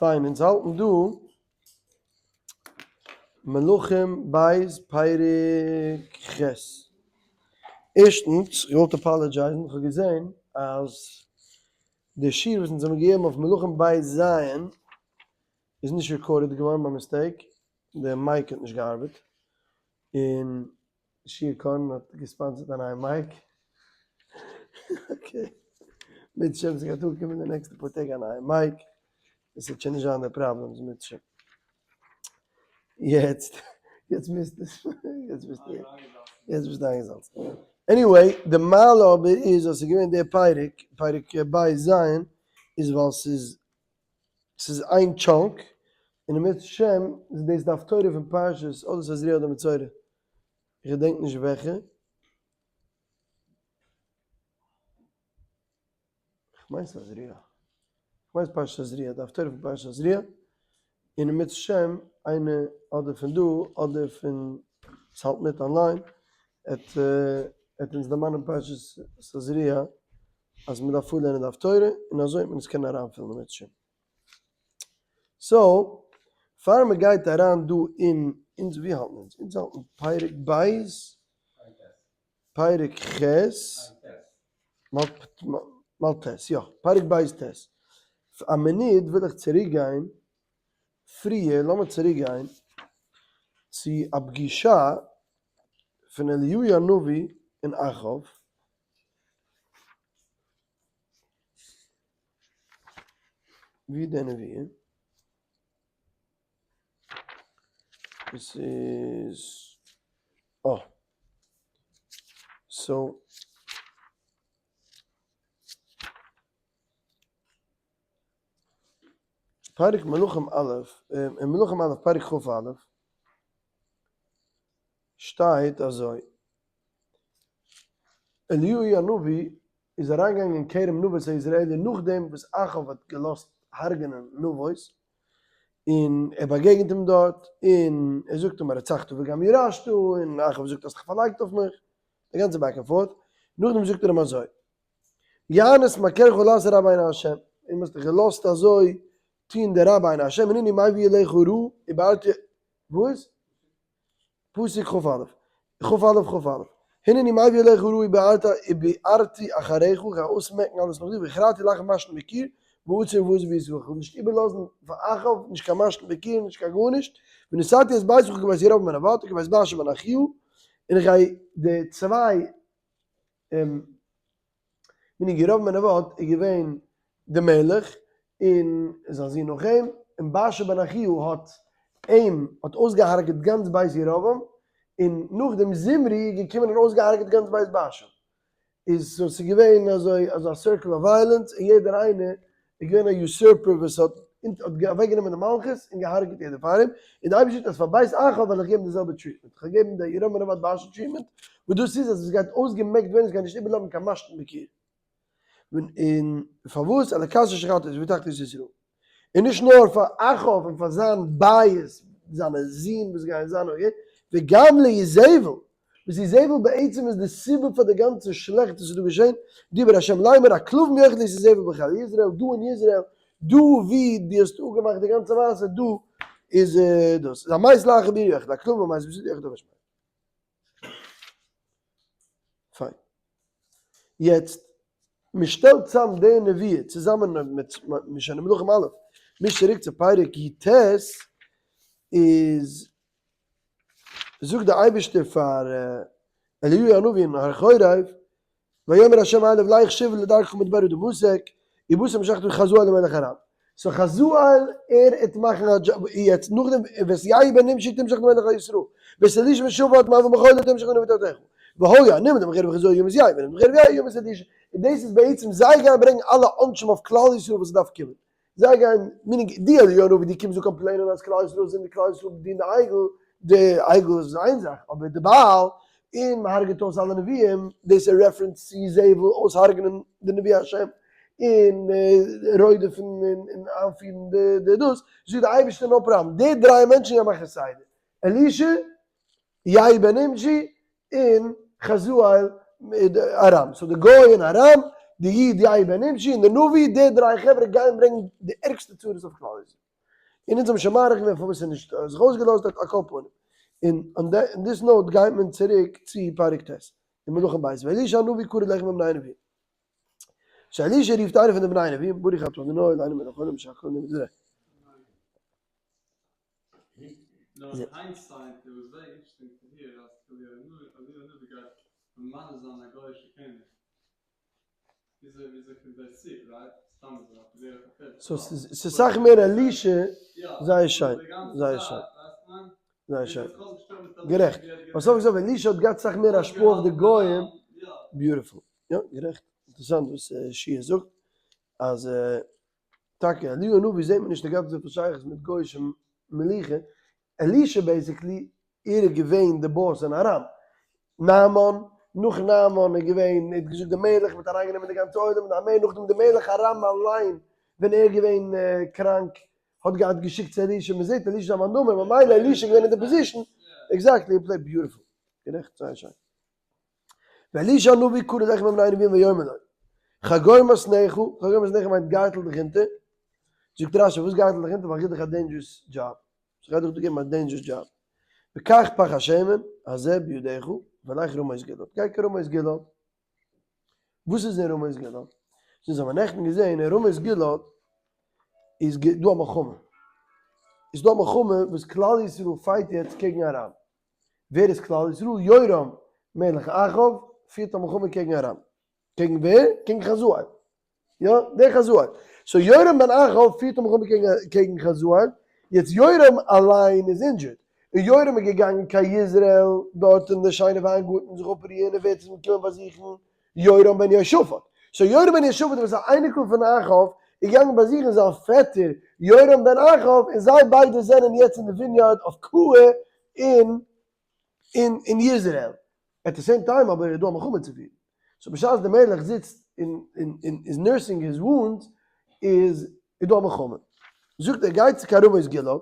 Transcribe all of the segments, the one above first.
פיין, אונז האלטן דא מלכים ב' פרק ח'. ערשטנס, איך געוואלט apologize ן, איך האב געזען אז די שיעור וואס אונז האבן געגעבן אויף מלכים ב' ז' איז נישט recorded געווארן by mistake, די mic האט נישט געארבעט, און שיעור קארן האט גע sponsor ט א נייע mic. Okay, מירצעשעם ס'גייט אנקומען די נעקסטע פאר טעג א נייע mic, עס וועט שוין נישט זיין די problems מירצעשעם. יעצט, יעצט מוזטו, יעצט ביסטו, יעצט ביסטו איינגעזאלצן. Anyway, די מעלה אבער איז אז ס'איז געווען די פרק, פרק ב' ז', איז ווייל ס'איז ס'איז איין chunk, און אם ירצה השם איז דאס די הפטורה פון פרשת אדער תזריע אדער מצורע, איך געדענק נישט וועלכע. כ'מיין תזריע. כ'מיין פרשת תזריע, די הפטורה פון פרשת תזריע, און אם ירצה השם איינער אדער פון דא אדער פון וואס האלט מיט online עט עט אונז דערמאנען פרשת תזריע אז מען דארף פארלערנען די הפטורה און אזוי וועט מען עס קענען אריינפילן אם ירצה השם. So, פאר מען גייט אריין דא אין אונז ווי האלטן אונז? אונז האלטן פרק ב', פרק ח', מל ט, יא, פרק ב' ט. א מינוט וויל איך צוריק גיין פריער, לאמיר צוריק גיין צו א פגישה פון אליהו הנביא און אחאב. ווי איז די נבואה? עס איז אה. So. פרק מלכים א', אין מלכים א' פרק כ"א, שטייט אזוי, אליהו הנביא איז אריינגעגאנגען אין כרם נבות היזרעאלי נאכדעם וואס אחאב האט געלאזט הרג'נען נבות, און ער באגעגנט אים דארט, און ער זאגט אים הרצחת וגם ירשת, און אחאב זאגט האסט דיך פארלייגט אויף מיך, די גאנצע back and forth, נאכדעם זאגט ער אים אזוי, יען את מכרך לעשות רע בעיני השם, און האסט דיך געלאזט אזוי טון די רע בעיני השם, הנני מביא אליך רעה ובערתי, וואס? פסוק כ"א, כ"א כ"א, הנני מביא אליך רעה ובערתי ובערתי אחריך, איך גיי אויסמעקן אלעס נאך דיר, והכרתי לאחאב משתין בקיר, ועצור ועזוב בישראל, איך וועל נישט איבערלאזן פאר אחאב נישט קיין משתין בקיר נישט קיין גארנישט, ונתתי את ביתך כבית ירבעם בן נבט וכבית בעשא בן אחיה, און איך גיי די צוויי meaning ירבעם בן נבט איז געווען די מלך און זיין זון נאך אים, און בעשא בן אחיה האט אים האט אויסגעהארגעט גאנץ בית ירבעם, און נאכדעם זמרי איז געקומען און אויסגעהארגעט גאנץ בית בעשא. איז so ס'איז געווען אזוי אזא circle of violence און יעדער איינער איז געווען א usurper וואס האט האט אוועקגענומען די מלכות און געהארגעט יעדער פאר אים, און די אייבערשטער זאגט אז פאר בית אחאב וועל איך געבן די זעלבע treatment, איך וועל געבן די ירבעם בן נבט בעשא treatment, וואס דאס איז אז עס גייט אויסגעמעקט ווערן, עס גייט נישט איבערבלייבן קיין משתין בקיר. און פארוואס? על הכת אשר חטאת והבטחת את ישראל. און נישט נאר פאר אחאב און פאר זיין בית, זיינע זין וואס גייען זיין אויך, וגם לאיזבל, וואס איזבל בעצם איז די סיבה פאר די גאנצע שלעכטס וואס איז דא געשען, דיבר השם לאמר הכלבים יאכלו את איזבל בחיל יזרעאל, דא אין יזרעאל, דא ווי דו האסט אפגעמאכט די גאנצע מעשה, דא איז דאס, איז המת לאחר ביאור יאכלו הכלבים והמת בשדה יאכלו דוב השמים. פיין. יעצט, מען שטעלט צאם די נבואה צוזאמען מיט משנה מלכים א', מישט צוריק צו פרק י"ט, איז זאגט דער אייבערשטער פאר אליהו הנביא אין הר חורב, ויאמר ה' אליו לך שוב לדרכך מדברה דמשק, ובאת ומשחת חזאל מלך ארם. So חזאל ער עט מאכן א דזשאב, יעצט נאכדעם ואת יהוא בן נמשי תמשח למלך על ישראל, ואת אלישע בן שפט מאבל מחולה תמשח לנביא תחתיך, והיה הנמנע מחרב חזאל ימות יהוא והנמנע מחרב יהוא ימות אלישע, און דאס איז בעצם זיי גייען ברענגן אלע עונשים אויף כלל ישראל וואס עס דארף קומען. זיי גייען, meaning די אליהו הנביא די קומסט דא complain ען אז כלל ישראל זינדיגט כלל ישראל דינט די עגל, די עגל איז איין זאך, אבער די בעל, און מען הרג'עט אויס אלע נביאים, דאס איז reference צו איזבל אויסהרג'נען די נביאי השם, און רודף'ן און איינפירן די דאס, זאגט די אייבערשטער no problem, די דריי מענטשן גייען מאכן סדר, אלישע, יהוא בן נמשי, און חזאל ארם, so די גוי אין ארם, די איד יהוא בן נמשי, און די נביא, די דריי חברה גייען ברענגן די ערגסטע צרות אויף כלל ישראל. און אונז האבן שוין מאריך געווען פארוואס ס'איז נישט זיך אויסגעלאזט דארט על כל פנים. און on this note גייט מען צוריק צו פרק ט' אין מלכים ב', ואלישע הנביא קרא לאחד מבני הנביאים. so אלישע רופט איינער פון די בני הנביאים, ברוך אתה אדוני אלהינו מלך העולם שהכל נהיה בדברו. so ס'איז סאך מער אלישע, זייער שיין, זייער שיין, זייער שיין, גערעכט, ווייל סוף כל סוף אלישע האט געהאט סאך מער השפעה אויף די גוים, beautiful, יא גערעכט, אינטערעסאנט וואס שיע זאגט, אז טאקע אליהו הנביא זעט מען נישט ער געהאט אזויפיל שייכות מיט גוי'אישע מלוכה, אלישע basically ער איז געווען די boss אין ארם, נעמן, נאך נעמן איז געווען, ער האט געזאגט די מלך, מ'האט אריינגענומען די גאנצע עולם אין די ארמעי, נאכדעם די מלך ארם אליין ווען ער איז געווען קראנק האט געהאט געשיקט צו אלישע, מ'זעט אלישע איז א מאן דאמר, ממילא אלישע איז געווען אין די position, exactly, he played beautiful, גערעכט, זייער שיין. ואלישע הנביא קרא לאחד מבני הנביאים ויאמר לו, חגור מתניך, חגור מתניך מיינט גארטל דיך אונטער, זאגט רשי וואס גארטל דיך אונטער ווייל איך גיב דיך א dangerous job, איך גיי דיך דא געבן א dangerous job, וקח פך השמן הזה בידך ולך רמות גלעד, גיי קיין רמות גלעד, וואס איז אין רמות גלעד? אונז האבן נעכטן געזען אין רמות גלעד איז דא א מלחמה, איז דא א מלחמה וואס כלל ישראל fight יעצט קעגן ארם, ווער איז כלל ישראל? יורם מלך אחאב פירט א מלחמה קעגן ארם. קעגן ווער? קעגן חזאל. יא, דער חזאל. so יורם בן אחאב פירט א מלחמה קעגן חזאל. יעצט יורם אליין איז injured. און יורם איז געגאנגען קיין יזרעאל דארט אין די שיינע וויינגארטן זיך אפרוען און ווער איז אים געקומען באזוכן? יורם בן יהושפט. so יורם בן יהושפט וואס איז א אייניקל פון אחאב איז געגאנגען באזוכן זיין פעטער יורם בן אחאב און זיי ביידע זענען יעצט אין די vineyard אויף קוה אין אין אין יזרעאל. at the same time אבער איז דא א מלחמה צו פירן. so בשעת די מלך זיצט און און און איז nursing his wounds איז איז דא א מלחמה. זאגט ער גיי צו קיין רמות גלעד,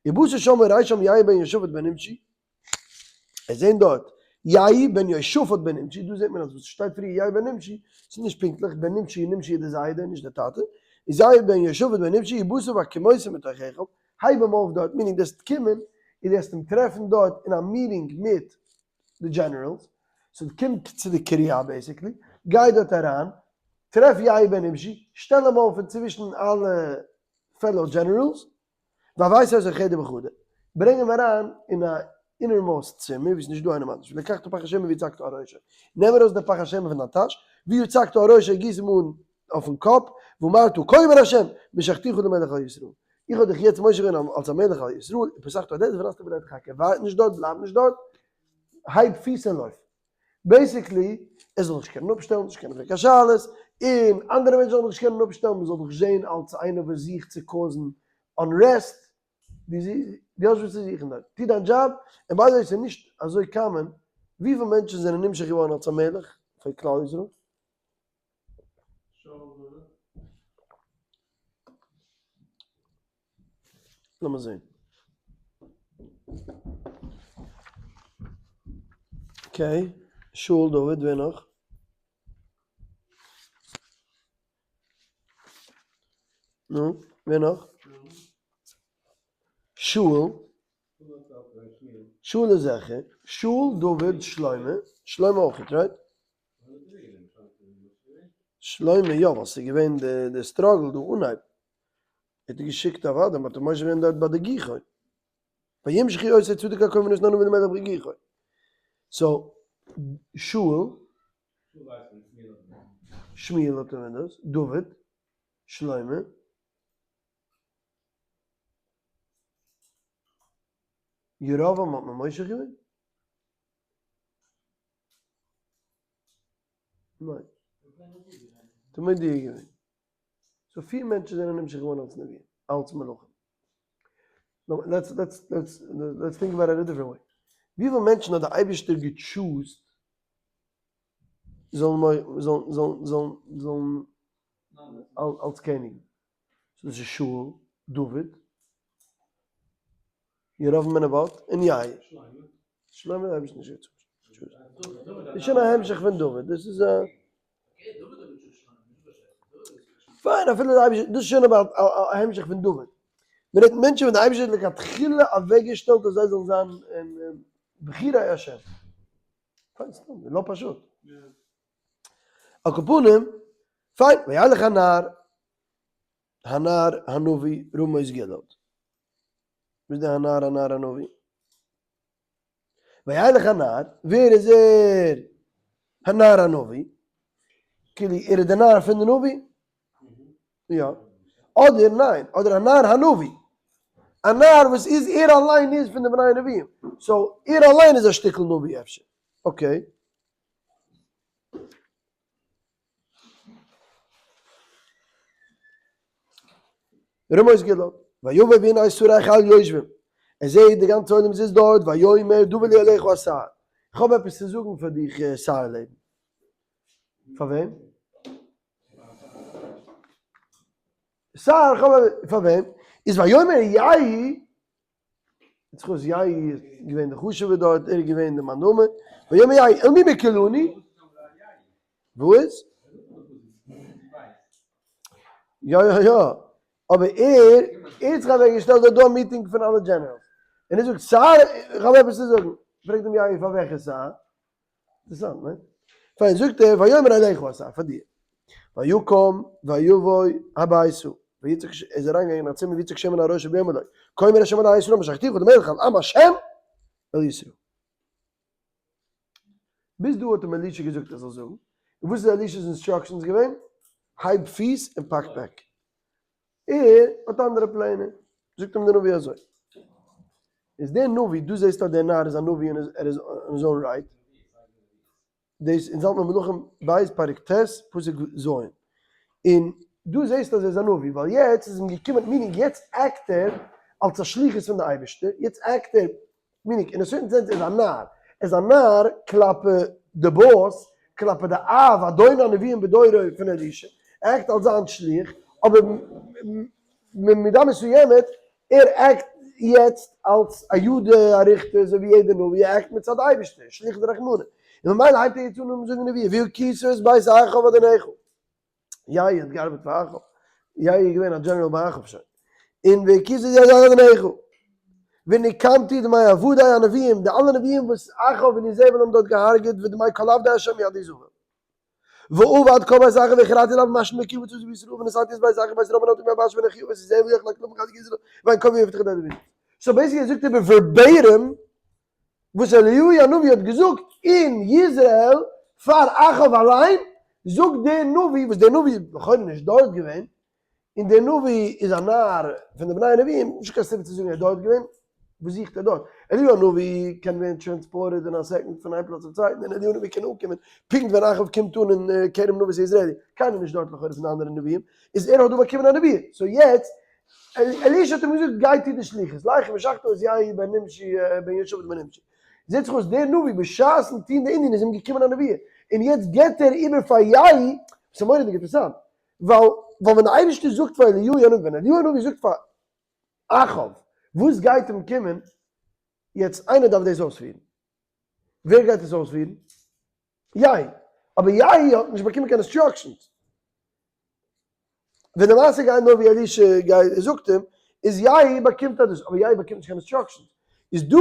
ובאת שמה וראה שם יהוא בן יהושפט בן נמשי, ער זעהן דארט יהוא בן יהושפט בן נמשי, דא זעהט מען אז וואס שטייט פריער יהוא בן נמשי, ס'איז נישט פונקטליך, בן נמשי און נמשי איז די זיידע נישט די טאטע, איז יהוא בן יהושפט בן נמשי ובאת והקימותו מתוך אחיו, הייב אים אויף דארט, meaning דו וועסט קומען און דו וועסט אים טרעפן דארט אין א meeting מיט די generals, so קום צו די קריה basically, גיי דארט אריין, טרעף יהוא בן נמשי, שטעל אים אויף אינצווישן אלע fellow generals, והבאת אותו חדר בחדר, ברענג אים אריין אין א innermost צימער ווי ס'איז נישט דא איינעם אנדערש, ולקחת פך השמן ויצקת על ראשו, נעם ארויס די פך השמן פון דיין טאש, ויצקת על ראשו, גיס אים אן אויפן קאפ, ואמרת כה אמר השם, משחתיך למלך על ישראל, איך האב דיך יעצט מושח געווען אלס א מלך על ישראל, ופתחת הדלת ונעשת בדרך חכה, ווארט נישט דארט, בלייב נישט דארט, הייב פיס און לויף. basically, ער זאל זיך נישט קענען אפשטעלן, נישט קענען פרעגן קיין שאלות, און אנדערע מענטשן זאלן זיך נישט קענען אפשטעלן, מען זאל דיך זען אלס איינער וואס זוכט צו cause ן unrest, דו האסט וואס צו זוכן דארט, טו דיין דזשאב, און by the way ס'איז נישט אזוי common, וויפיל מענטשן זענען נמשח געווארן אלס א מלך פאר כלל ישראל? לאמיר זעהן. okay, שאול דוד, ווער נאך? נו, ווער נאך? שאול. שאול איז זיכער. שאול, דוד, שלמה. שלמה אויכעט, right? שלמה יא, ווייל ס'איז געווען די struggle דא אנהייב. האט ער געשיקט אוודאי, מ'האט אים מושח געווען דארט ביי די גיחון. וימשחו אותו צדוק הכהן ונתן הנביא למלך בגיחון. so, שאול, שמואל האט אים דאס, דוד, שלמה. ירבעם האט מען מושח געווען? ניין. האט ער מודיע געווען. so פיר מענטשן זענען נמשח געווארן אלס נביאים, אלס מלכים. let's let's let's let's think about it a different way. וויפיל מענטשן האט דער אייבערשטער גע choose ט זאלן זאלן זאלן זאלן זאלן אלס קעניגן? so דאס איז שאול, דוד, ירבעם בן נבט און יאיר. שלמה האט דער אייבערשטער נישט גע choose ט. דאס איז שוין א המשך פון דוד, דאס איז א. פיין אפילו דער אייבערשטער, דאס איז שוין אבער א המשך פון דוד. מען רעדט מענטשן וואס די אייבערשטער האט לכתחילה אוועקגעשטעלט אז זיי זאלן זיין בחירי השם. לא פשוט. על כל פנים, פיין, וילך הנער, הנער הנביא רמות גלעד. וואס איז די הנער הנער הנביא? וילך הנער, ווער איז ער? הנער הנביא, כאילו ער איז די נער פון די נביא? יא. אדער ניין, אדער הנער הנביא, א נער וואס איז ער אליין איז פון די בני הנביאים, so ער אליין איז א שטיקל נביא אפשר, okay. רמות גלעד, ויבא והנה שרי חיל יושבים, ער זעהט די גאנצע עולם זיצט דארט, ויאמר דבר לי אליך השר, איך האב עפעס צו זאגן פאר דיך שר לעבן. פאר וועם? שר, איך האב פאר וועם? איז ויאמר יהוא, זכות יהוא איז געווען די חשוב'ע דארט, ער איז געווען די מאן דאמר, ויאמר יהוא אל מי בקלני? וואס? יא יא יא, אבער ער ער האט זיך אוועק געשטעלט דארט דא א מיטינג פון אלע generals, און ער זאגט שר איך האב עפעס צו זאגן, פרעגט אים יהוא פאר וועלכע שר? אינטערעסאנט ניין? פיין זאגט ער ויאמר אליך השר פאר דיר, ויקום ויבוא הביתה, ויצעק ער איז אריין געגאנגען אין א צימער ויצעק שמן על ראשו ויאמר לו, כה אמר השם אלהי ישראל משחתיך למלך על עם השם אל ישראל. ביז דא האט אים אלישע געזאגט ער זאל זאגן, און וואס איז אלישע'ס instructions געווען? הייב פיס און פאק פעק. ער האט אנדערע פלענער, זאגט אים דער נביא אזוי, איז דער נביא, דו זעסט אז דער נער איז א נביא און ער איז on his own right, דאס אונז האלט מיר מלכים ב' פרק ט' פסוק ז', און דו זעסט אז ער איז א נביא, ווייל יעצט איז אים געקומען, meaning יעצט act ער אלס א שליחות פון די אייבערשטער, יעצט act ער, meaning אין א certain sense ער איז א נער, ער איז א נער כלפי די boss, כלפי די אב אדון הנביאים בדורו פון אלישע, ער act אלס זיין שליח, אבער במידה מסוימת ער act יעצט אלס א יודע א ריכטער אזוי ווי יעדער נביא, ער act מצד אייבערשטער, שליח דרחמנא, און ממילא הייבט ער יעצט אן זאגן נביאה, והכית את בית אחאב אדוניך. יהוא האט געארבעט פאר אחאב, יהוא איז געווען א דזשענעראל ביי אחאב שוין, און והכית את בית אדוניך, ונקמתי דמי עבדי הנביאים, די אלע נביאים וואס אחאב און איזבל האבן דארט געהארגעט, ודמי כל עבדי השם מיד איזבל. ואבד כל בית אחאב והכרתי לאו משנה בקיר וצוץ בישראל ונשאתי את בית אחאב בית רם ונתתי מבש בן אחיה ואת איזבל יאכל הכלבים חזק ישראל ואין קום ויפתח את הדוד. so basically זאגט ער verbatim וואס אליהו הנביא האט געזאגט אין יזרעאל פאר אחאב אליין, זאגט דער נביא, וואס דער נביא איז לכאורה נישט דארט געווען, און דער נביא איז א נער פון די בני הנביאים, נישט קיין סיבה צו זאגן ער איז דארט געווען, וואס זוכט ער דארט? אליהו הנביא קען ווערן transported אין א second פון איין פלאץ צום צווייטן, און אליהו הנביא קען אנקומען פונקט ווען אחאב קומט אן אין כרם נבות היזרעאלי, קיינער נישט דארט לכאורה פון די אנדערע נביאים, איז ער האט דא באקומען א נבואה, so יעצט אלישע האט אים געזאגט גיי טו די שליחות, לך ומשחת את יהוא בן נמשי בן יהושפט בן נמשי. זעט זיך אויס דער נביא בשעת'ן טון די ענין איז אים געקומען א נבואה, און יעצט געבט ער איבער פאר יהוא, וואס איז מורא'דיג אינטערעסאנט, ווייל ווייל ווען דער אייבערשטער זאגט פאר אליהו הנביא, ווען אליהו הנביא זאגט פאר אחאב וואס גייט אים קומען, יעצט איינער דארף דאס אויספירן, ווער גייט עס אויספירן? יהוא, אבער יהוא האט נישט באקומען קיין instructions. ווען די מעשה גייט נאר ווי אלישע גייט זאגט אים, איז יהוא באקומט ער דאס, אבער יהוא באקומט נישט קיין instructions. איז דא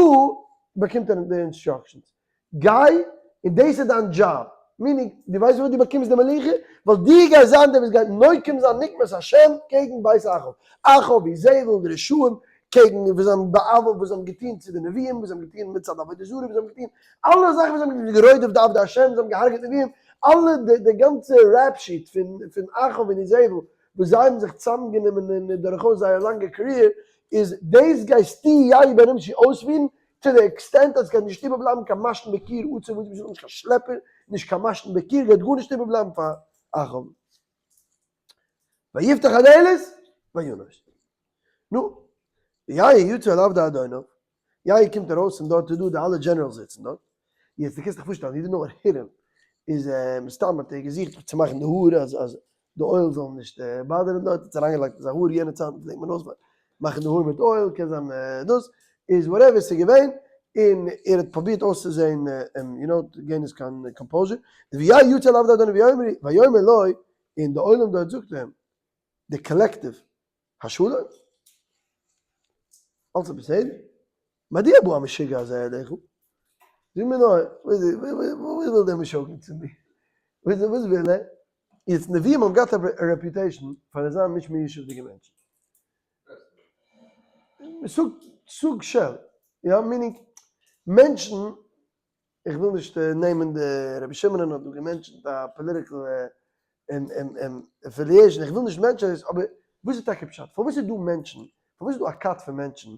באקומט ער די instructions. גיי און דאס איז דיין דזשאב. meaning, דו ווייסט פארוואס דו באקומסט די מלוכה? ווייל דו גייסט זיין דער וואס גייט נוקם זיין נקמת השם קעגן בית אחאב. אחאב, איזבל, די רשעים, קעגן וואס זיי האבן בעוול, וואס זיי האבן געטון צו די נביאים, וואס זיי האבן געטון מצד עבודה זרה, וואס זיי האבן געטון אלע זאכן וואס זיי האבן גערודפ'ט די עבדי השם, זיי האבן געהארגעט נביאים, אלע די די גאנצע rap sheet פון פון אחאב און איזבל וואס זיי האבן זיך צוזאמגענומען אין דורכאויס זייער לאנגע career, איז דאס גייסטו יהוא בן נמשי אויספירן to the extent אז ס'גייט נישט איבערבלייבן קיין משתין בקיר עצור וואס נישט קיין שלעפער, נישט קיין משתין בקיר, גייט גארנישט איבערבלייבן פאר אחאב. ויפתח הדלת וינוס. נו, ויהי יצא אל עבדי אדוניו, יהוא קומט ארויס און דארט איז דא די אלע generals זיצן דארט, יעצט דו קענסט דיך פארשטעלן יעדער נאר הירם איז מסתם האט ער געזוכט צו מאכן די האר אז אז די אויל זאל נישט באדערן דארט, האט אריינגעלייגט אזא האר יענע צייטן פלעגט מען אויס מאכן די האר מיט אויל קען זיין דאס איז whatever ס'איז געווען, און ער האט פרובירט אויסצוזעהן you know to gain his composure, ויהי יצא אל עבדי אדוניו ויאמר לו, און די עולם דארט זאגט אים, די collective, השלום? אלץ איז בסדר? מדוע בא המשוגע הזה אליך? זאג מיר נאר, וואס וויל דער משוגע צו מיר? וואס וויל ער? יעצט נביאים האבן געהאט א reputation פאר זיין נישט מיושב'דיגע מענטשן. סוג של, יא, meaning מענטשן, איך וויל נישט נעמען די רבי שמעונ'ען האט דא גע mention ט א political affiliation, איך וויל נישט mention עס, אבער וואס איז טאקע פשט? פארוואס איז דא מענטשן, פארוואס איז דא א כת פון מענטשן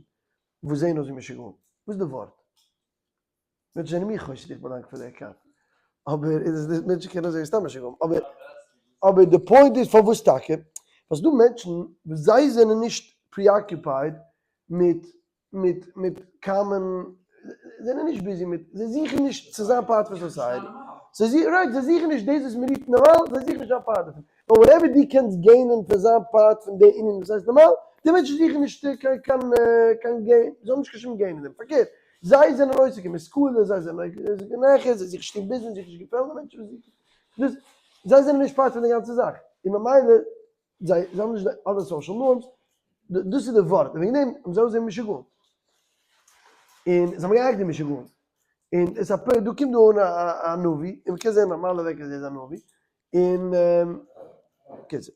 וואס זעהן אויס ווי משוגעים? וואס איז די ווארט? מענטשן זענען מיר חושד איך באלאנג פאר די כת, אבער איז עס מענטשן קענען אויסזעהן סתם משוגעים, אבער אבער די point איז פארוואס טאקע? ווייל ס'דא מענטשן וואס זיי זענען נישט preoccupied מיט מיט מיט common, זענען נישט busy מיט, זיי זוכן נישט צו זיין part פון society, זיי זוכן, right, זיי זוכן נישט דאס וואס מ'רופט נארמאל, זיי זוכן נישט זיין part דערפון, ווייל whatever דו קענסט gain ען פון זיין part פון די ענין וואס הייסט נארמאל, די מענטשן זוכן נישט קיין קיין קיין gain, זיי האבן נישט קיין שום gain אין דעם, פארקערט, זיי זענען עוסק אין משכולות, זיי זענען עוסק אין העכער, זיי זוכן נישט טון ביזנעס, זיי זוכן נישט געפעלן די מענטשן וואס זוכן, דאס, זיי זענען נישט part פון די גאנצע זאך, און ממילא זיי האבן נישט די אלע social norms, דאס איז די ווארט, און וועגן דעם האבן זיי אויסגעזען משוגעים, און זיי האבן געהאקט די משוגעים, און עס איז א פלא, דא קומט דא אן א נביא, און מ'קען זען נארמאלע וועג אז ער איז א נביא, און קיצור,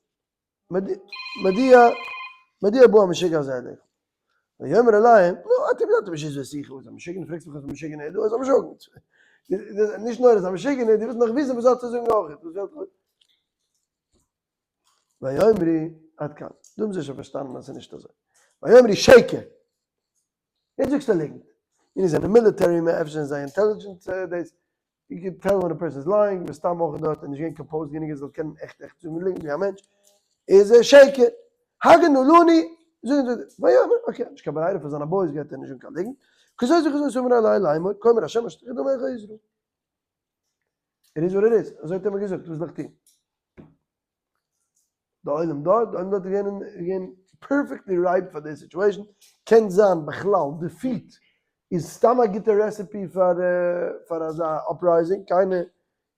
מדוע מדוע בא המשוגע הזה אליך? ויאמר אליהם, נו, אתם ידעתם שזה שיחה, וואס א משוגענער, פרעגסט מיך וואס א משוגענער איז, דא איז א משוגענער, נישט נאר ער איז א משוגענער, דו ווילסט נאך וויסן וואס ער האט צו זאגן אויך, ויאמרו עד כאן. דא האבן זיי שוין פארשטאנען אז ס'איז נישט אזוי. ויאמרו שקר! יעצט זאגסטו א ליגנט. מיר זענען military מען, אפשר זענען זיי intelligent דאס. You can tell when a person is lying, מסתם אויך דארט איז נישט געווען composed גענוג ער זאל קענען עכט עכט זאגן ליגנט ווי א מענטש. איז ער שקר. הגה נא לנו, זאגן זיי, ויאמר, okay, נישט קיין ברירה פאר זיינע boys גייט ער נישט זאגן קיין ליגנט. כזאת וכזאת אמר אלי לאמור, כה אמר השם אשר תחי דמך ישראל. It is what it is, אזוי האט ער מיר געזאגט, וואס זאל איך טון? די עולם דארט, די עולם דארט איז געווען געווען perfectly ripe פאר די situation, קען זיין בכלל defeat איז סתם א גוטע recipe פאר פאר אזא uprising, קיינער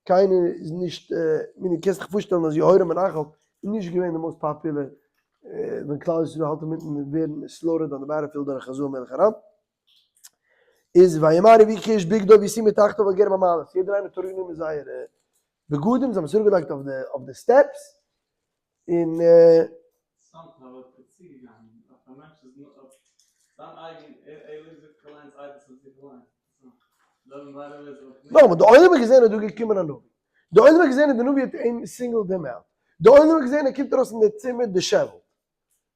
קיינער איז נישט, מיין קענסט דיך פארשטעלן אז יהורם און אחאב איז נישט געווען די most popular ווען כלל ישראל האלט אינמיטן ווערן slaughtered on the battlefield דורך חזאל מלך ארם. איז וימהרו ויקחו איש בגדו וישימו תחתיו על גרם המעלות, יעדער איינער האט אראפגענומען זייערע בגדים, זיי האבן עס אראפגעלייגט אויף די אויף די steps, און. סאמטהאו האט ער צוגעגאנגען אויף א מענטש איז נאר אויף זיין אייגן ער ער זאגט זיך אליינס עדות אויף זיך אליינס. נאכאמאל, די עולם האט געזען אז דא איז געקומען א נביא, די עולם האט געזען אז די נביא האט אים singled אים out, די עולם האט געזען ער קומט ארויס אין די צימער disheveled,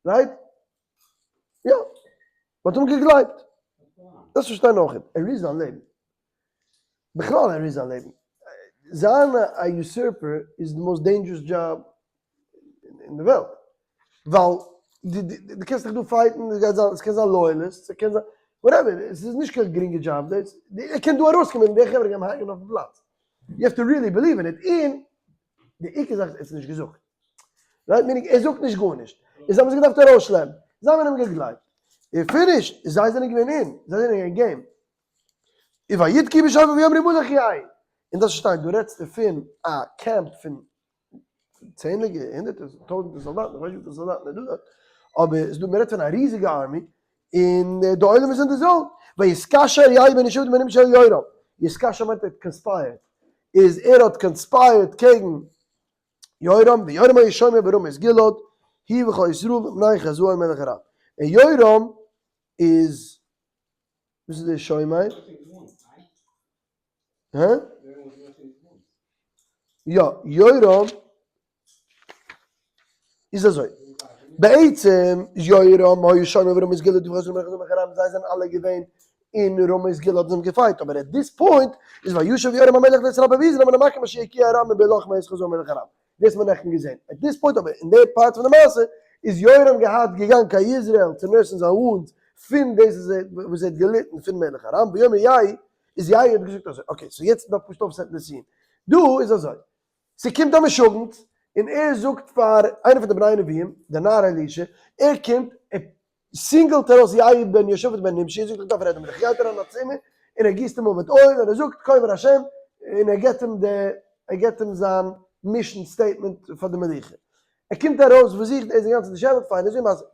right? יא, מען האט אים געגלייבט. דאס פארשטיי נאך ער איז זיין לעבן. בכלל ער איז זיין לעבן. זיין א usurper איז די most dangerous job אין די וועלט. ווייל דו קענסט דיך דא fight ן, עס גייט זיין, עס קען זיין loyalist, עס קען זיין whatever, עס איז נישט קיין גרינגע דזשאב דאס. ער קען דא ארויסקומען און די חברה גייען אים הרג'ענען אויפן פלאץ. You have to really believe in it. און די עיקר זאך איז ער האט עס נישט געזאגט. Right? Meaning ער זאגט נישט גארנישט. און זיי האבן זיך געדארפט ארויסשלעפן. זיי האבן אים געגלייבט. און finish. זיי זענען געווען אין. זיי זענען געווען game. און ויתקעו בשופר ויאמרו מלך יהוא. און דאס שטייט דא רעדסטו פון א קעמפ פון צענדליגע הונדערטער טויזענטער סאלדאטן, איך ווייס נישט וויפיל סאלדאטן איז דא דארט, אבער ס'איז דא מ'רעדט פון א ריזיגע army, און די עולם איז אין די zone. ויתקשר יהוא בן יהושפט בן נמשי אל יורם. יתקשר מיינט ער האט conspired. איז ער האט conspired קעגן יורם, ויורם היה שומר ברמות גלעד, הוא וכל ישראל מפני חזאל מלך ארם. און יורם איז, וואס איז דער שומר? הא? יא, יורם איז אזוי, בעצם יורם היה שומר ברמות גלעד, הוא וכל ישראל מפני חזאל מלך ארם, זיי זענען אלע געווען אין רמות גלעד האבן זיי געפייט, אבער at this point איז וישב יורם המלך לישראל ביזרעאל מן המקום אשר הקיאה ארם מבלחמו את חזאל מלך ארם. דאס האט מען נעכטן געזען. At this point אבער אין די part פון די מעשה איז יורם געהאט געגאנגען קיין יזרעאל צו nurse ן זיין wound פון דאס וואס ער האט געליטן פון מלך ארם, ויאמר יהוא, איז יהוא האט געזאגט אזוי, okay so יעצט דארף פשוט אויפ set ן די scene. דא איז אזוי, ס'קומט א משוגעת און ער זאגט פאר איינער פון די בני הנביאים, דער נער אלישע, ער קומט, ער single ט ארויס יהוא בן יהושפט בן נמשי און זאגט איך דארף רעדן מיט דיך, גייט אריין אין א צימער און ער גיסט אים אן מיט אויל און ער זאגט כה אמר השם, און ער געבט אים די, ער געבט אים זיין mission statement פאר די מלוכה. ער קומט ארויס וואס זוכט ער איז אינגאנצן disheveled, פיין איז ווי מעשה.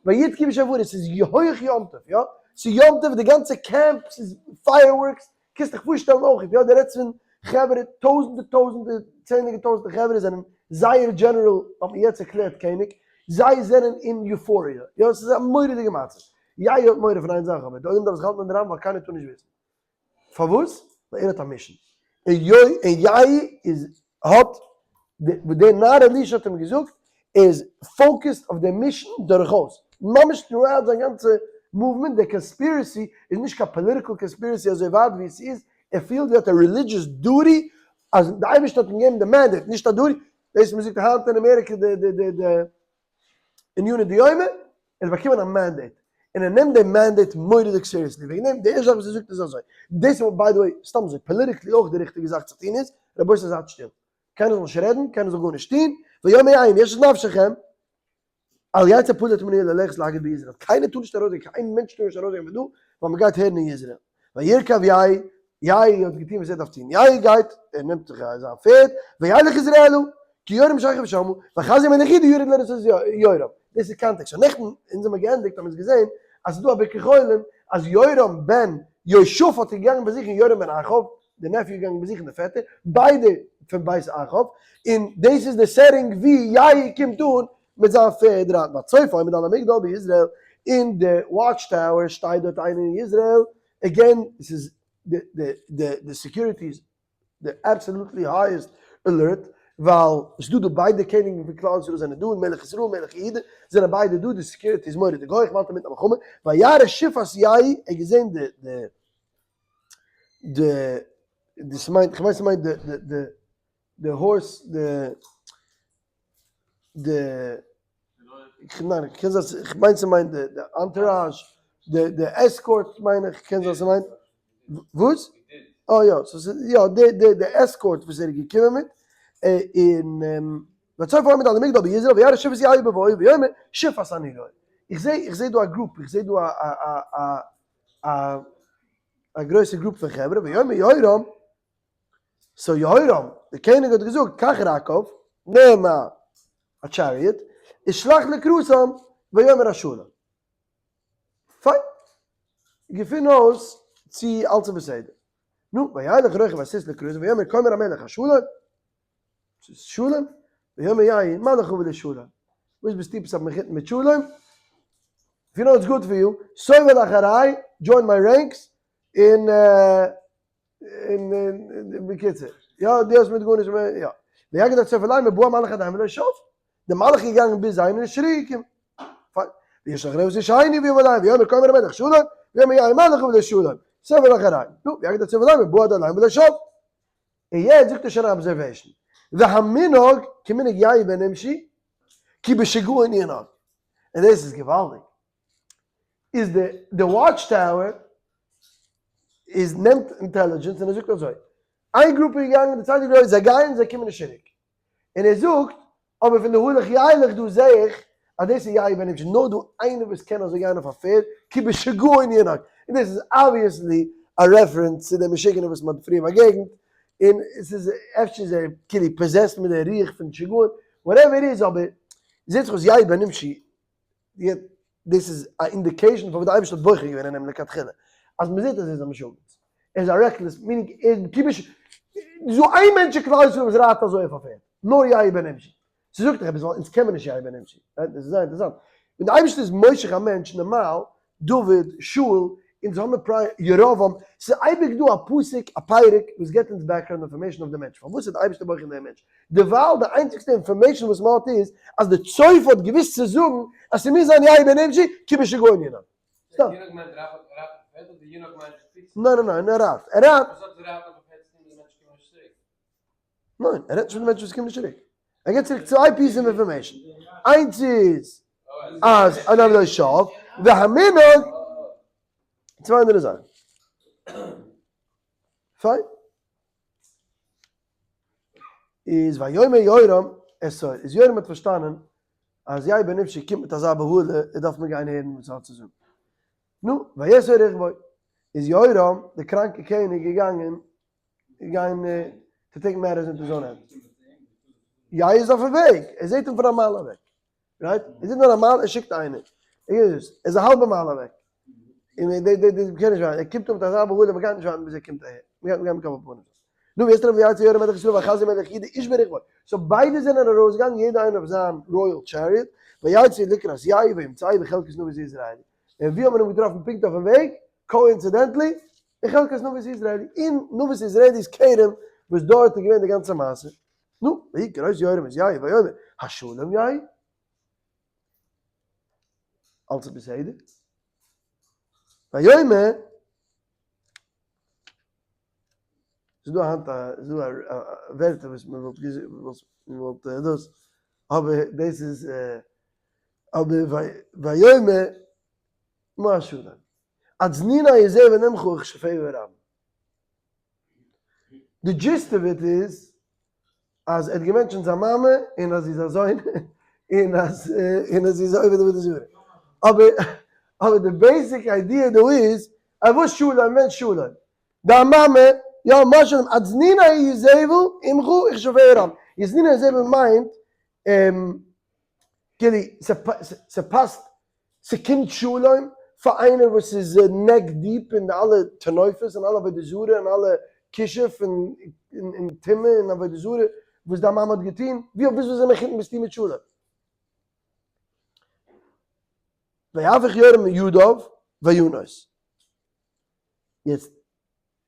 ויתקעו בשופרות, ס'איז הויך יום טוב, יא? ס'איז יום טוב, די גאנצע קעמפ, ס'איז fireworks, קענסט דיך פארשטעלן אויך, יא? דו רעדסט פון חברה, טויזנטער טויזנטער, צענדליגער טויזנטער חברה זענען זייער general האט מען יעצט ערקלערט קעניג, זיי זענען אין euphoria, יא? ס'איז א מורא'דיגע מצב. יאיר האט מורא פון איין זאך אבער, די עולם דארף זיך האלטן אין די ראם ווייל קיינער טאר נישט וויסן. פארוואס? ווייל ער האט א mission. און יוי און יאיר איז האט די וואס דער נער אלישע האט אים געזאגט, ער איז focused אויף די mission דורכאויס, ממש throughout זיין גאנצע movement, די conspiracy איז נישט קיין political conspiracy אזוי ווייט ווי עס איז, ער פילט ווי ער האט א religious duty אז די אייבערשטער האט אים געגעבן די mandate, נישט א duty, דאס וואס מען זאגט היינט אין אמעריקע די די די די עניני דיומא, ער האט באקומען א mandate, און ער נעמט די mandate מורא'דיג seriously, וועגן דעם די ערשטע זאך וואס ער זאגט איז אזוי, דאס איז by the way סתם אזוי politically אויך די ריכטיגע זאך צו טון איז, רבותי זייט שטיל, קיינער זאל נישט רעדן, קיינער זאל גארנישט טון, ויאמר יהוא אם יש את נפשכם, אל יצא פליט מן העיר ללכת להגיד ביזרעאל, קיינער טאר נישט ארויסגיין, קיין איין מענטש טאר נישט ארויסגיין פון דא, ווייל מען גייט הערן אין יזרעאל. וירכב יהוא, יהוא האט געטון וואס ער דארף טון, יהוא גייט, ער נעמט זיך זיין פערד, וילך יזרעאלה, כי יורם שוכב שמה, ואחזיה מלך יהודה ירד לראות את יורם. דאס איז context. שוין נעכטן, אונז האמיר געענדיגט, האבן אונז געזען אז ס'איז דא א ביקור חולים, אז יורם בן יהושפט איז געגאנגען באזוכן יורם בן אחאב, די nephew איז געגאנגען באזוכן די פעטער, ביידע פון בית אחאב, און דאס איז די setting ווי יהוא קומט אן מיט זיין פערד רייטן והצופה עומד על המגדל ביזרעאל, אין די watch tower שטייט דארט איינער אין יזרעאל, again עס איז די די די די security איז די absolutely highest alert, ווייל עס איז דא דא ביידע קעניגן פון כלל ישראל זענען דא, מלך ישראל מלך יהודה זענען ביידע דא, די security איז מורא'דיג הויך, מ'האלט אינמיטן א מלחמה, וירא שפת יהוא, ער האט געזען די די די די ס'מיינט כ'מיין ס'מיינט די די די די horse די די ניין קען זיין כ'מיין ס'מיינט די די entourage די די escort מיין איך קען זיין ס'מיינט וואס? אה יא סאו ס'איז יא די די די escort וואס ער איז געקומען מיט און והצופה עומד על המגדל ביזרעאל וירא שפת יהוא בבואו ויאמר שפת אני רואה איך זעה איך זעה דא א group איך זעה דא א א א א א גרויסע group פון חברה ויאמר יהורם so יהורם דער קעניג האט געזאגט, קח רכב, נעם א chariot, ושלח לקראתם, ויאמר השלום. פיין. געפין אויס צי אלץ איז בסדר. נו, וילך רוכב הסוס לקראתם, ויאמר כה אמר המלך השלום? ס'איז שלום? ויאמר יהוא, מה לך ולשלום? וואס ביסטו עפעס א מחותן מיט שלום? If you know it's good for you, סוב אל אחרי, join my ranks, און און בקיצור, יא, דו האסט מיט גארנישט מער, יא. ויגד הצופה לאמר בא המלאך עדיין ולא שב. דער מלאך איז געגאנגען ביז זיי און איז צוריק געקומען. פיין. וישלח רוכב הסוס השני ויבא אליהם ויאמר כה אמר המלך שלום, ויאמר יהוא מה לך ולשלום. סוב אל אחרי. נו, ויגד הצופה לאמר בא עד אליהם ולא שב. און יעצט זאגט ער שוין א observation. והמנהג כמנהג יהוא בן נמשי, כי בשגעון ינהג. און דאס איז געוואלדיג. איז די די watch tower איז נעמט intelligence און ער זאגט אזוי, איין גרופע איז געגאנגען די צווייטע גרופע זיי גייען זיי קומען נישט צוריק, און ער זאגט אבער פון די הלך ילך דא זעה איך אז דאס איז יהוא בן נמשי, נאר דא איינער וואס קען אזוי גיין אויף א פערד, כי בשגעון ינהג, און דאס איז obviously א reference צו די משוגענער וואס מען האט פריער באגעגנט, און עס איז אפשר איז ער כאילו possessed מיט די רוח פון שגעון, whatever it is אבער זעט זיך אויס יהוא בן נמשי דאס איז א indication פארוואס די אייבערשטער האט בוחר געווען אין אים לכתחילה, אז מען זעט אז ער איז א משוגעת, ער איז א reckless, meaning ער איז כיבוש, נישט דא איין מענטש אין כלל ישראל וואס רייט אזוי אויף א פערד, נאר יהוא בן נמשי. ס'זאגט דיך עפעס ווייל אונז קען מען נישט יהוא בן נמשי, right? דאס איז זייער אינטערעסאנט. ווען די אייבערשטער איז מושך א מענטש, נארמאל, דוד, שאול, אונז האמיר פריי, ירבעם, ס'איז אייביג דא א פסוק, א פרק, וואס געבט אונז background information אויף די מענטש, פארוואס איז די אייבערשטער בוחר אין דעם מענטש? דערווייל די איינציגסטע information וואס מען האט איז אז די צופה האט געוואוסט צו זאגן אז ס'מוז זיין יהוא בן נמשי כי בשגעון ינהג. סתם. ינהג מיינט רייט אויף א פערד אדער ינהג מיינט שפיצן? ניין ניין ניין ער רייט. ער רייט. וואס האט רייטן אויף א פערד צו טון מיט די מענטשן קומען נישט צוריק? ניין, ער רעדט נישט פון די מענטשן וואס קומען נישט צוריק. ער גיבט צוריק צוויי pieces of information. איינס איז אז אדם לא שב, והמנהג, צוויי אנדערע זאכן. פיין. איז ויאמר יהורם אסור, איז יהורם האט פארשטאנען אז יהוא בן נמשי קומט מיט אזא בהלה, ער דארף מען גיין הערן וואס ער האט צו זאגן. נו, ויאסור רכבו, איז יהורם דער קראנקער קעניג געגאנגען גיין to take matters into his own hands. יהוא איז אויפן וועג, ער זעט אים פון א מייל אוועק. Right? ער זעט נאר א מייל, ער שיקט איינער. ער איז א האלבע מייל אוועק. און די די די קען נישט ווארטן, ער קומט אן מיט אזא בהלה, מ'גייט נישט ווארטן ביז ער קומט אהער. מ'גייט מ'גייט מקבל פנים זיין. נו, ווי אסתר ויצא יורם מלך ישראל ואחזיה מלך יהודה איש ברכבו. so ביידע זענען ארויסגעגאנגען יעדער איינער אויף זיין royal chariot, ויצאו לקראת יהוא וימצאהו בחלקת נבות היזרעאלי. און ווי האט מען אים געטראפן פונקט אויפן וועג? coincidentally, אין חלקת נבות היזרעאלי, אין נבות היזרעאלי'ס כרם וואס דארט איז געווען די גאנצע מעשה. נו, ויהי כראות יורם את יהוא ויאמר, השלום יהוא? אלץ איז בסדר? ויאמר, ס'איז דא היינט א, ס'איז דא א ווערטער וואס מען וואלט געזאגט, וואס מען וואלט דאס, אבער דאס איז, אבער ויאמר מה השלום? אזנוני איזבל אמך וכשפיה ברבים. די gist of it איז אז ער האט גע mention ט זיין מאמע און אז זי איז א זונה און אז און אז זי איז עובד עבודה זרה. אבער אבער די basic idea דא איז אז וואס שלום ווען שלום? דיין מאמע, יא מה שלום אזנוני איזבל אמך וכשפיה ברבים. אזנוני איזבל מיינט כאילו ס'פאסט ס'קומט שלום פאר איינער וואס איז neck deep אין די אלע טינופות און אלע עבודה זרה און אלע כישוף און טומאה און עבודה זרה וואס דיין מאמע האט געטון, ווי אויף וואס איז מחותן ביסטו מיט שלום? ויהפך יורם ידיו וינוס. יעצט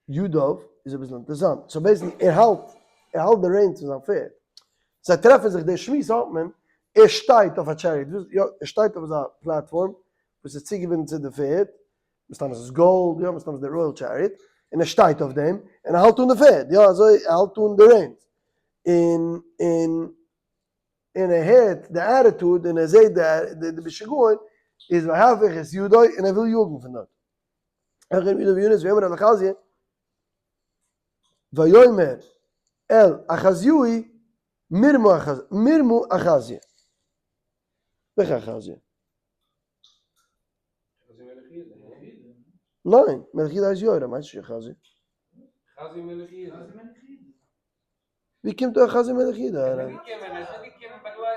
ידיו איז אביסל אינטערעסאנט, so basically ער האלט, ער האלט די reins פון זיין פערד, זיי טרעפן זיך, די שמועס האט מען, ער שטייט אויף א chariot, יא, ער שטייט אויף אזא platform וואס איז צוגעבינדן צו די פערד, מסתם איז עס גאלד, יא, מסתם איז די royal chariot, און ער שטייט אויף דעם, און ער האלט אן די פערד, יא, אזוי, ער האלט אן די reins, און, און, און ער הערט די attitude, און ער זעט די, די משוגעים, איז ויהפך את ידו, און ער וויל יאגן פון דארט. אחר ידו וינוס ויאמר אל אחזיה, ויאמר אל אחזיהו מרמה אחזיה. וועלכע אחזיה? ניין, מלך יהודה הייסט יורם, הייסט נישט אחזיה. ווי קומט דא אחזיה מלך יהודה אריין?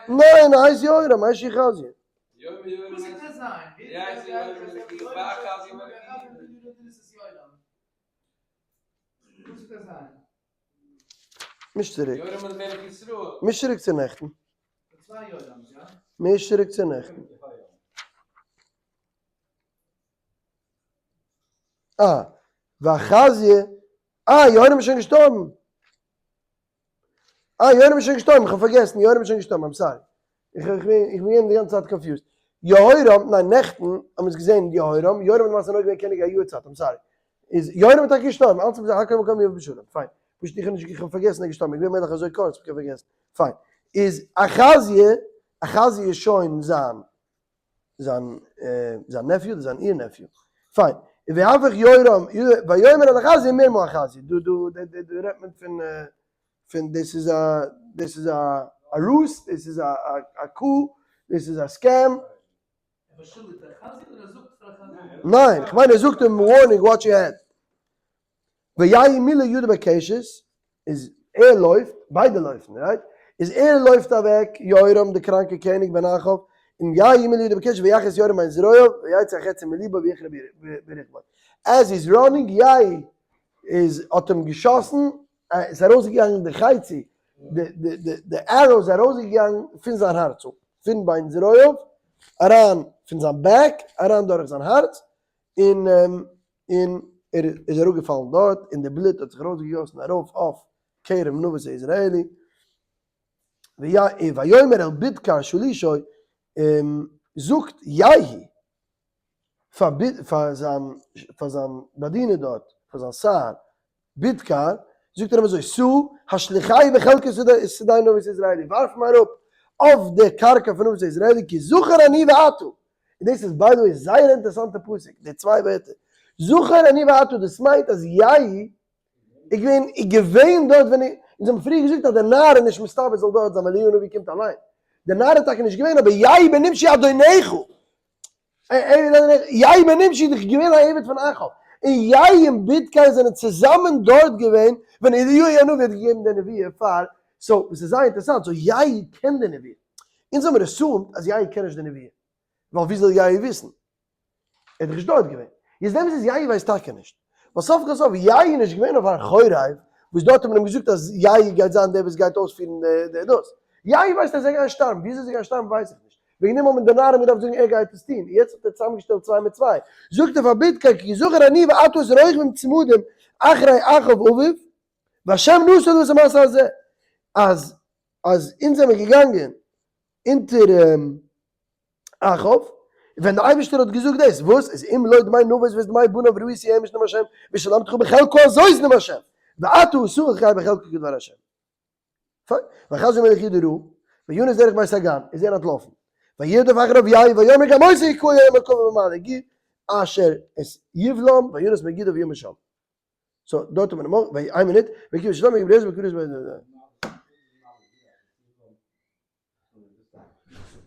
ניין, ער הייסט יורם, הייסט נישט אחזיה. מיש צוריק. מיש צוריק צו נעכטן. מיש צוריק צו נעכטן. אה, ואחזיה, אה, יורם איז שוין געשטארבן. אה, יורם איז שוין געשטארבן, איך האב פארגעסן, יורם איז שוין געשטארבן, I'm sorry. איך איך בין איך בין געווען די גאנצע צייט confused. יהורם, ניין, נעכטן האבן מיר עס געזען יהורם, יורם איז למעשה נאר געווען קעניג א יאר צייט, I'm sorry. איז יורם איז טאקע געשטארבן, אלץ האבן זיי הכל מקום יבוא בשלום, פיין. פשוט איך האב נישט, איך האב פארגעסן ער איז געשטארבן, איך בין געווען מלך אזוי קורץ, איך האב פארגעסן. פיין. איז אחזיה, אחזיה איז שוין זיין זיין זיין nephew אדער זיין איר nephew? פיין. ויהפך יורם, ויאמר אל אחזיה מרמה אחזיה. דא דא דא דא רעדט מען פון פון דאס איז א דאס איז א א ruse, דאס איז א א coup, דאס איז א scam. ניין, כ'מיין ער זאגט אים warning watch your head. ויהי מילא ידו בקשת, איז ער לויפט, ביידע לויפן, right? איז ער לויפט אוועק, יורם די קראנקע קעניג בן אחאב, און יהי מילא ידו בקשת ויך את יורם בין זרועיו, ויצא החצים מליבו ויכרע ברכבו. as he's running, יהי איז האט אים געשאסן, איז ארויסגעגאנגען די חצי, די arrow איז ארויסגעגאנגען פון זיין הארץ, פון בין זרועיו, אריין פון זיין back, אריין דורך זיין הארץ, און און ער איז אראפגעפאלן דארט, און די בלוט האט זיך ארויסגעגאסן ארויף אויף כרם נבות היזרעאלי. ויאמר אל בידקר שלישו, זאגט יהוא פאר זיין באדינער דארט, פאר זיין שר, בידקר, זאגט ער אים אזוי, שאו השליכהו בחלקת שדה נבות היזרעאלי, ווארף אים אראפ אויף די קרקע פון נבות היזרעאלי, כי זכר אני ואתה, און דאס איז by the way זייער אינטערעסאנטע פסוק, די צוויי ווערטער, זכר אני ואתה, דאס מיינט אז יהוא איז געווען איז געווען דארט ווען אונז האבן פריער געזאגט אז דער נער איז נישט מסתבר זאל דארט זיין ווייל אליהו הנביא קומט אליין, דער נער איז טאקע נישט געווען אבער יהוא בן נמשי אדונך יהוא בן נמשי איז דאך געווען א עבד פון אחאב, און יהוא און בידקר זענען צוזאמען דארט געווען ווען אליהו הנביא האט געגעבן די נביאה פאר, so עס איז זייער אינטערעסאנט, so יהוא קען די נביאה, אונז האמיר assumed אז יהוא קען נישט די נביאה. ווייל ווי זאל יאיר וויסן? ער איז דאך נישט דארט געווען. יעצט דעם איז יאיר ווייסט טאקע נישט. ווייל סוף כל סוף יאיר איז נישט געווען אויף הר חורב, וואס דארט האט מען אים געזאגט אז יאיר גייט זיין דער וואס גייט אויספירן די דאס. יאיר ווייסט אז ער גייט שטארבן, וויאזוי זיי גייען שטארבן ווייס איך נישט. וועגן דעם האבן די נערים געדארפט זאגן ער גייט עס טון. יעצט האט ער צוזאמגעשטעלט צוויי מיט צוויי. זאגט ער פאר בידקר כי זכר אני ואתה את רוכבים צמודים אחרי אחאב אביו, והשם נשא את המעשה הזה. אז אז אונז זעמיר געגאנגען אונטער אחאב, ווען דער אייבערשטער האט געזאגט דאס, וואס איז אם לא דמי נבות ואת דמי בניו ראיתי אמש נאם השם, ושלמתך בחלקו הזאת נאם השם, ועתה אסור לך בחלקו כדבר השם. פיין, ויחזו מלך יהודה רעה, וינס דרך בית הגן, איז ער אנטלאפן. וירדוף אחריו יהוא ויאמר גם אותו הכהו היום מרכבה במעלה גור, אשר את יבלעם, וינס מגידו וימת שם. so דארט האט מען אמאל, איין מינוט, ויקרא שלמה ויקרא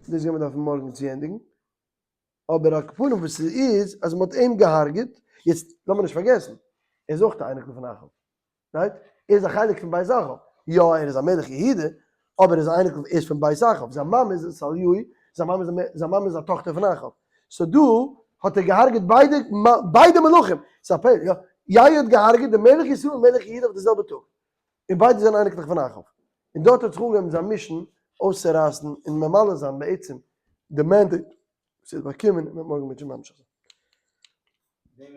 דאס גיימיר דארפן מארגן צו ענדיגן, אבער על כל פנים וואס ס'איז אז מ'האט אים געהארגעט, יעצט לאמיר נישט פארגעסן, ער איז אויך א אייניקל פון אחאב, right? ער איז א חלק פון בית אחאב, יא ער איז א מלך יהודה, אבער ער איז א אייניקל, ער איז פון בית אחאב, זיין מאמע איז עתליהו, זיין מאמע איז זיין מאמע איז א טאכטער פון אחאב, so דא האט ער געהארגעט ביידע ביידע מלכים, ס'איז א פלא, יא, יהוא האט געהארגעט די מלך ישראל און מלך יהודה אויף די זעלבע טאג, און ביידע זענען אייניקלעך פון אחאב. און דארט האט זיך אנגעהויבן זיין mission אויסצורייסן און ממלא זיין בעצם די mandate וואס ער האט באקומען און מ'וועט מארגן מיט שוין ממשיך זיין.